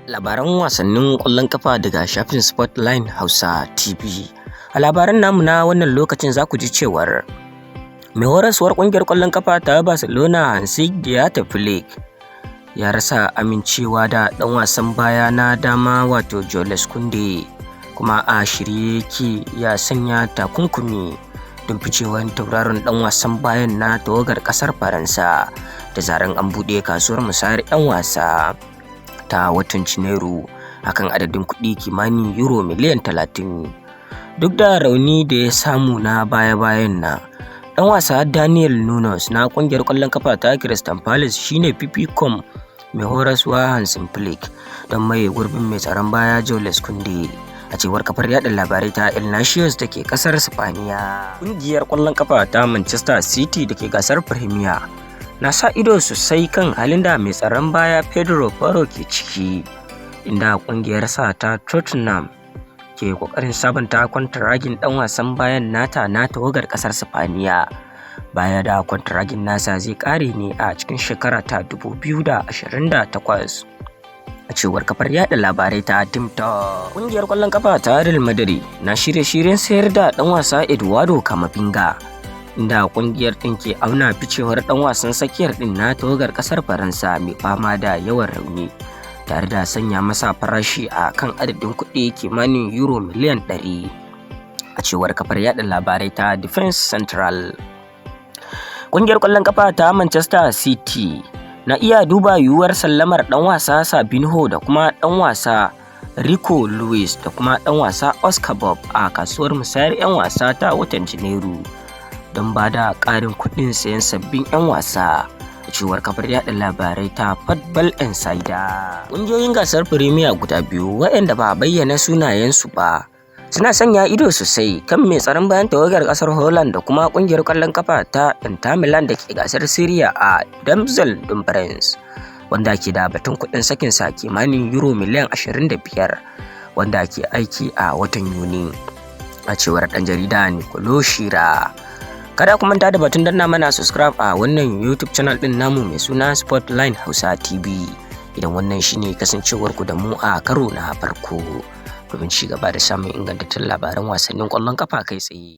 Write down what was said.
Labaran wasannin ƙwallon ƙafa daga shafin Spotline Hausa TV. A labaran namu na wannan lokacin za ku ji cewar mai horaswar ƙungiyar ƙwallon ƙafa ta Barcelona, Hansi Dieter Flick, ya rasa amincewa da ɗan wasan baya na dama, wato Jules Kounde, kuma a shirye yake ya sanya takunkumi don ficewar tauraron ɗan wasan bayan na tawagar ƙasar Faransa da zaran an buɗe kasuwar musayar 'yan wasa ta watan Janairu akan adadin kuɗi kimanin euro miliyan 30. Duk da rauni da ya samu na baya-bayan nan, ɗan wasa Daniel Nunes na ƙungiyar ƙwallon ƙafa ta Crystal Palace shine fifikon mai horaswa Hansi Flick don maye gurbin mai tsaron baya Jules Kounde, a cewar kafar yada labarai ta El Nacional da ke kasar Spaniya. Ƙungiyar ƙwallon ƙafa ta Manchester City da ke gasar Premier na sa ido sosai kan halin da mai tsaron baya Pedro Porro ke ciki, inda ƙungiyarsa ta Tottenham ke kokarin sabunta kwantaragin dan wasan bayan nata na tawagar kasar Spaniya, baya da kwantaragin nasa zai kare ne a cikin shekara ta 2028, a cewar kafar yada labarai ta Team Talk. Kungiyar kwallon kafa ta Real Madrid na shirye-shiryen sayar da dan wasa Eduardo Camavinga, inda kungiyar din ke auna ficewar dan wasan tsakiyar din na tawagar kasar Faransa mai fama da yawan rauni, tare da sanya masa farashi a kan adadin kuɗi kimanin euro miliyan 100, a cewar kafar yada labarai ta Defense Central. Kungiyar kwallon kafa ta Manchester City na iya duba yiwuwar sallamar dan wasa Savinho da kuma dan wasa Rico Lewis da kuma dan wasa Oscar Bob a kasuwar musayar 'yan wasa ta watan Janairu don ba da ƙarin kuɗin sayan sabbin 'yan wasa, a cewar kafar yada labarai ta Football Insider. Ƙungiyoyin gasar Premier guda biyu waɗanda ba a bayyana sunayensu ba suna sanya ido sosai kan mai tsaron bayan tawagar ƙasar Holland da kuma ƙungiyar ƙwallon kafa ta Inter Milan da ke gasar Serie A, Denzel Dumfries, wanda ke da batun kuɗin sakinsa kimanin euro miliyan 25, wanda ke aiki a watan Yuni, a cewar ɗan jarida Nicolo Schira. Kada ku manta da batun danna mana subscribe a wannan YouTube channel din namu mai suna Spotline Hausa TV, idan wannan shine kasancewar ku da mu a karo na farko, domin ci gaba da samun ingantattun labaran wasannin ƙwallon kafa kai tsaye.